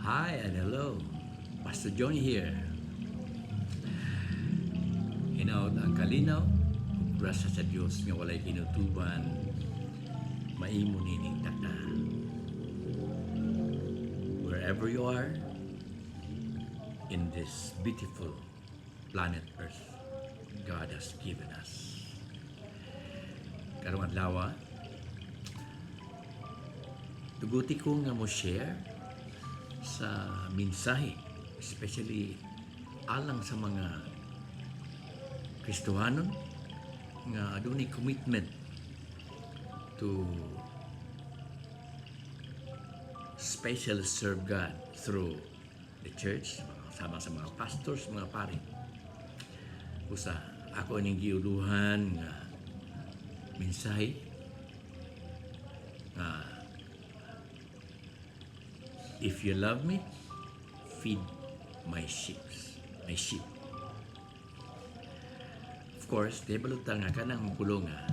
Hi and hello. Pastor Johnny here. Hinaot ang kalinaw ug grasya sa Dios nga walay kinutuban maimo nining takna. Wherever you are in this beautiful planet Earth God has given us. Karong adlaw, tuguti ko nga mo share sa mensahe, especially alang sa mga Kristohanon nga adunay commitment to specially serve God through the church, sama sa mga pastors, mga pari. Usa, ako ining giuluhan nga mensahe nga "If you love me, feed my sheep, my sheep." Of course, di ba nga kanang pulong nga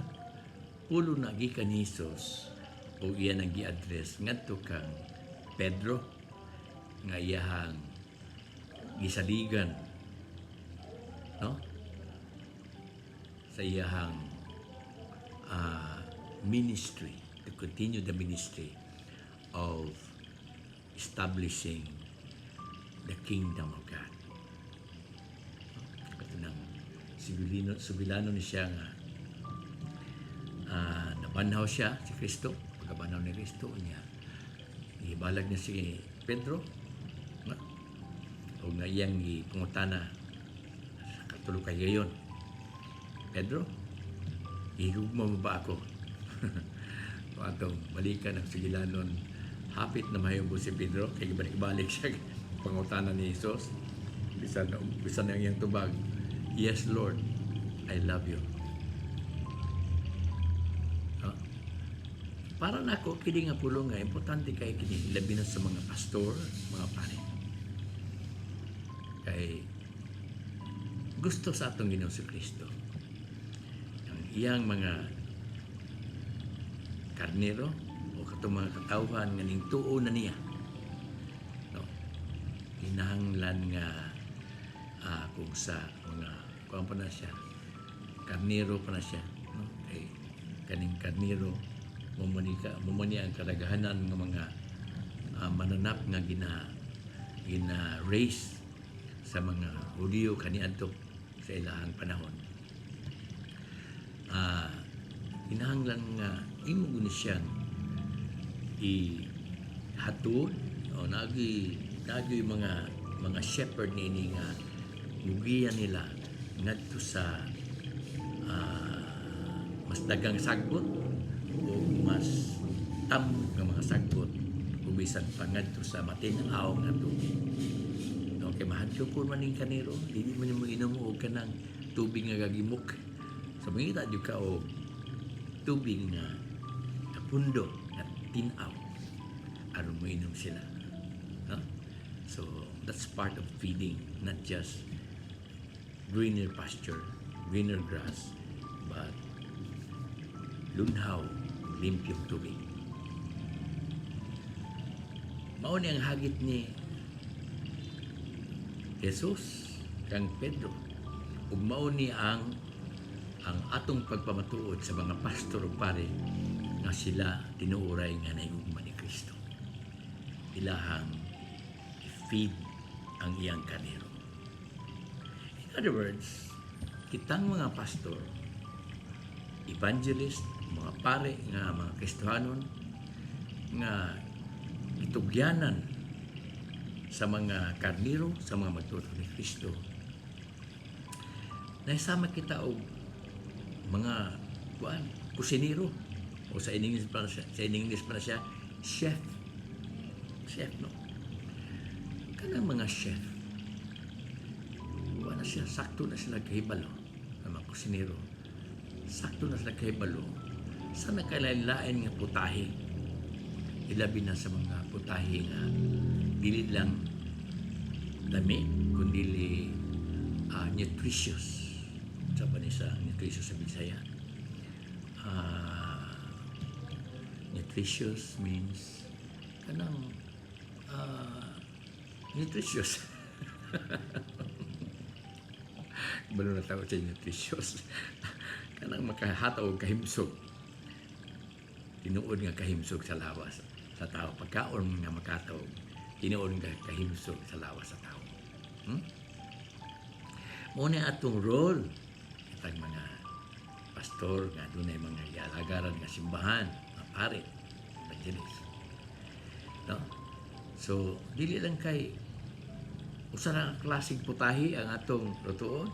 pulong na gikan ni Jesus o iya nang gi-address ngadto kang Pedro nga iyahang gisaligan, no, sa iyahang ministry, to continue the ministry of establishing the kingdom of God. Ito nang sigurino, subilano ni siya nga nabanhaw siya si Kristo. Pagkabanhaw ni Kristo niya, ibalag niya si Pedro nga, o nga iyang gipangutana sa katulo ka higayon, "Pedro, gihigugma mo ba ako?" Kung atong balikan ang sugilanon, hapit na mahayubo si Pedro kay gibalik-balik siya pangutana ni Jesus. Bisan ang iyang tubag, "Yes, Lord, I love you." No? Para nako kini nga pulong nga importante kay kini, labi na sa mga pastor, mga pare. Kay gusto sa atong Ginoong Kristo ang iyang mga karnero o katong mga katawhan nga ning tuo na niya. No? Kinahanglan nga kung sa mga kuan pa na siya, karnero pa na siya, no? Kay kaning karnero mo man ni ang kadaghanan nga mga mananap nga gina gina raise sa mga Hudiyo kaniadto sa ilahang panahon. Kinahanglan nga imo guni siyang ihatod o nagi mga shepherd niini nga mugiya nila ngadto sa mas dagang sagbot o mas tamok nga mga sagbot o bisan pa ngadto sa matin-aw nga tubig. No, kay mahadlok ko man ning karnero, dili man mo inom og kanang tubig nga gagimok. So mangita jud ka og tubig nga pundo, nga tin-aw aron moinom sila. No? So that's part of feeding, not just greener pasture, greener grass, but lunhaw, limpyong tubig. Mao ni ang hagit ni Jesus kang Pedro ug mao ni ang atong pagpamatuod sa mga pastor ug pare nga sila tinuoray nga nahigugma ni Kristo. Ilahang i-feed ang iyang karnero. In other words, kitang mga pastor, evangelist, mga pare nga mga Kristohanon nga itugyanan sa mga karnero, sa mga magtuturo ni Kristo. Naisama kita og mga kuan, kusinero o sa English pa na siya, sa English pa na siya, chef. Chef, no? Kanang mga chef. Wala siya, sakto na sila kahibalo ang mga kusinero. Sakto na sila kahibalo sa nakalain-lain nga putahe. Ilabi na sa mga putahe nga dili lang lami, kundi nutritious. Sa ba ni sa nutritious sa Bisaya? Nutritious means kanang Nutritious. Balo na tawag sa nutritious. Kanang makahatag og kahimsog. Tinuod nga kahimsog sa lawas sa tao. Pagkaon nga makatawag, tinuod nga kahimsog sa lawas sa tao. Mao na atong role kitang mga pastor nga dunay mga gialagaran nga simbahan, mga pare, evangelist. No? So, dili lang kay usa ra ka klaseng putahe ang atong lutuon.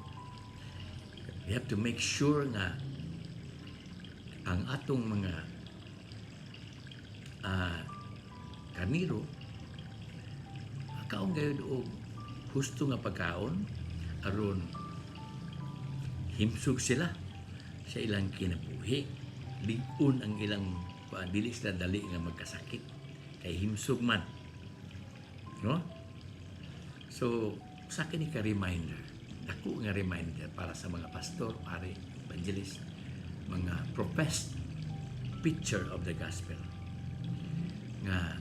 We have to make sure nga ang atong mga karniro kaon gayud og husto nga pagkaon aron himsog sila sa ilang kinabuhi. Lig-on ang ilang kuan, dili sila dali nga magkasakit kay himsog man. No? So, sa kini ka reminder, dako nga reminder para sa mga pastor, pare, evangelist, mga professed preacher of the gospel nga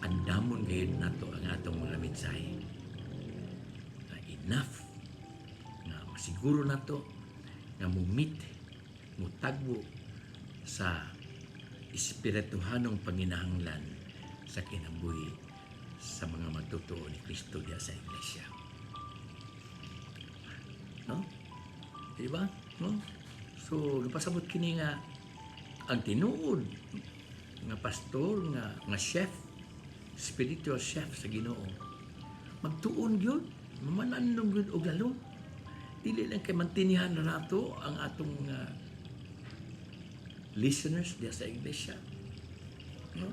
andamon gayud nato ang atong mga mensahe na enough nga masiguro nato nga mo-meet, mutagbo sa espirituhanong panginahanglan sa kinabuhi sa mga magtotoo ni Kristo diya sa iglesia. No? Di ba? No? So, gipasabot kini nga ang tinuod nga pastor nga chef, spiritual chef sa Ginoo, magtuon gyud, mamanandong gyud og lalom. Dili lang kay mantinihan na nato ang atong listeners diya sa iglesia. No?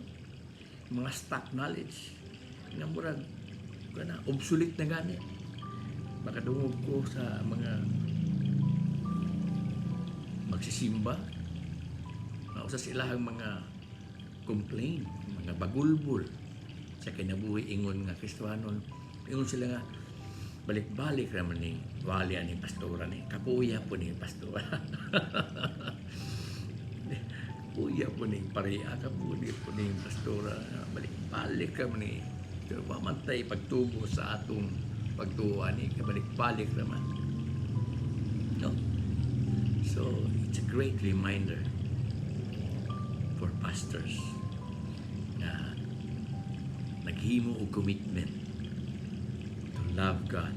Mga stock knowledge nga murag kana obsolete na gani. Makadungog ko sa mga magsisimba nga usa sa ilahang mga complain, mga bagulbol sa kinabuhi ingon nga Kristohanon, ingon sila nga balik-balik raman ni wali ani pastora ni, kapuya po ni pastora, kapuya po ni pareha, kapuya po ni pastora, balik-balik raman ni, pero wa man tay pagtubo sa atong pagtuo ani, kabalik-balik raman, no? So it's a great reminder for pastors nga naghimo og commitment to love God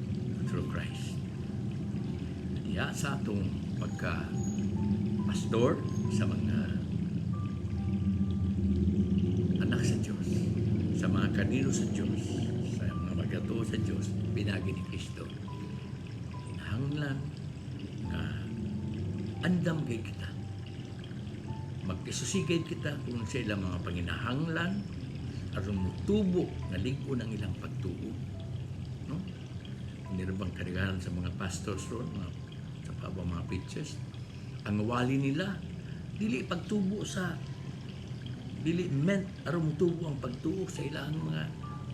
through Christ. Diya sa atong pagka pastor sa mga anak sa Diyos, sa mga karniro sa Diyos, sa mga magatuo sa Diyos, pinagi ni Kristo. Kinahanglan nga andam kay kita. Magkisusigay kita kung sa ilang mga panginahanglan aron mutubo nga lig-on ang ilang pagtuo. No? Hindi bang kadaghanan sa mga pastors ron, mga, sa pa mga preachers, ang wali nila dili pagtubo sa, dili meant aron mutubo ang pagtuo sa ilang mga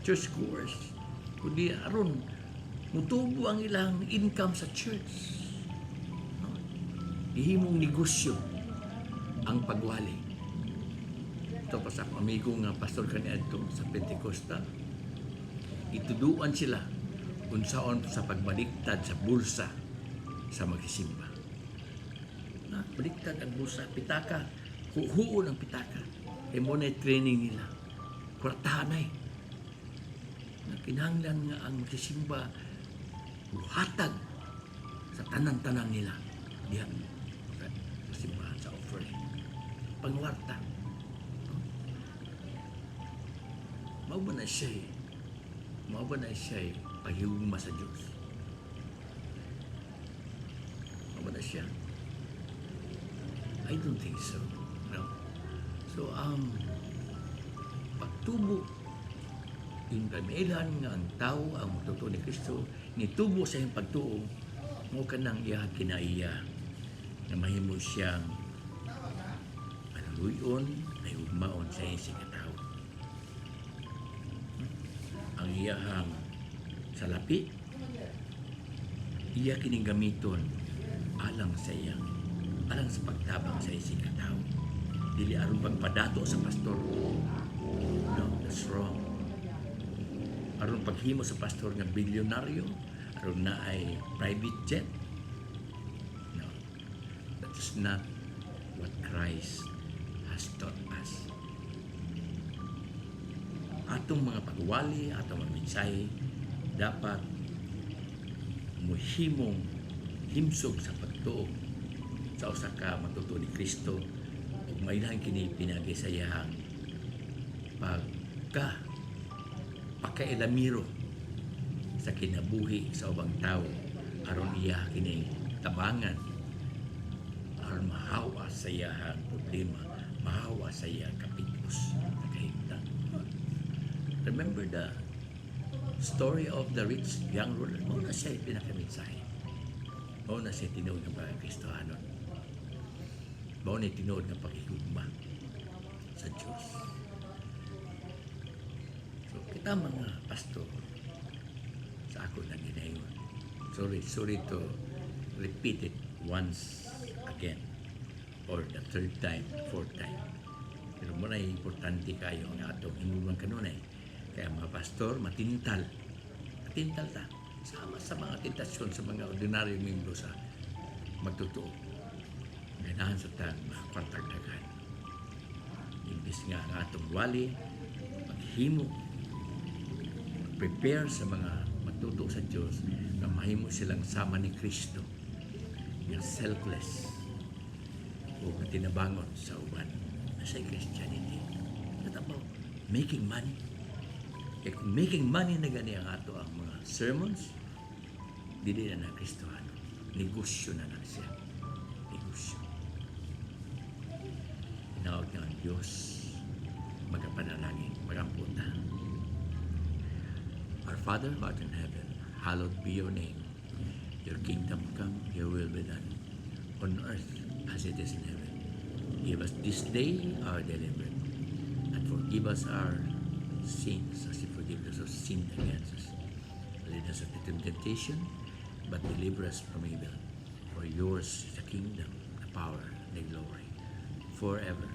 church goers, kundi aron mutubo ang ilang income sa church. No? Gihimong negosyo ang pagwali. Ito pa sa akong amigo nga pastor kaniadto sa Pentecostal. Ituduan sila unsaon sa pagbaliktad sa bulsa sa magsisimba. Na, baliktad ang bulsa, pitaka, huhuon ang pitaka. Kay mao na training nila. Kwartahan na eh. Na kinahanglan nga ang magsisimba muhatag sa tanan-tanan nila diha sa simbahan, sa offering. Pangwarta. No? Mao ba na siya eh? Mao ba na siya eh, paghigugma sa Diyos? Mao ba na siya? I don't think so. No? So, ang pagtubo, yung kamilan nga ang tao, ang magtotoo ni Kristo, nitubo sa iyang pagtuo, mao kanang iya kinaiya na mahimo siyang maluyon, ay ugmaon sa iyang katao. Ang iyahang salapi, iya kining gamiton alang sa iyang, alang sa pagtabang sa iyang katao. Dili aron pagpadato sa pastor. No, that's wrong. Aron paghimo sa pastor nga bilyonaryo, aron naay private jet. No. That is not what Christ has taught us. Atong mga pagwali, atong mga mensahe, dapat muhimong himsog sa pagtuo sa usa ka matutuo ni Kristo ug mailhan kini pinaagi sa iyang pagka pakailamiro sa kinabuhi sa ubang tao aron iya kini tabangan, aron mahawa sa iyang problema, mahawa sa iyang kapigos na kahimtang. Remember the story of the rich young ruler? Mao na siya pinakamensahe. Mao na siya tinuod nga pagkristohanon. Mao na tinuod nga pakigugma sa Diyos. So, kita mga pastor, sa ako na ginayon. Sorry, sorry to repeat it once again or the third time, fourth time. Pero mao na importante kayo ang atong hinungdan kanunay. Kaya mga pastor, matintal. Matintal ta. Sama sa mga tentasyon sa mga ordinaryong membro sa magtotoo. Ganahan sa tang makakwartag daghan. Imbis nga ang atong wali, maghimo, prepare sa mga matuto sa Diyos na mahimo silang sama ni Kristo nga selfless o tinabangon sa uban. Nasa Christianity. Not about making money. Kaya kung making money na gani ang ato ang mga sermons, dili na na Kristohano. Negosyo na na siya. Negosyo. Tinawag nga ang Diyos magapanalangin, magampo ta. Our Father who art in heaven, hallowed be your name. Your kingdom come, your will be done, on earth as it is in heaven. Give us this day our daily bread, and forgive us our sins as we forgive those who sin against us. Lead us not into temptation, but deliver us from evil. For yours is the kingdom, the power, the glory, forever.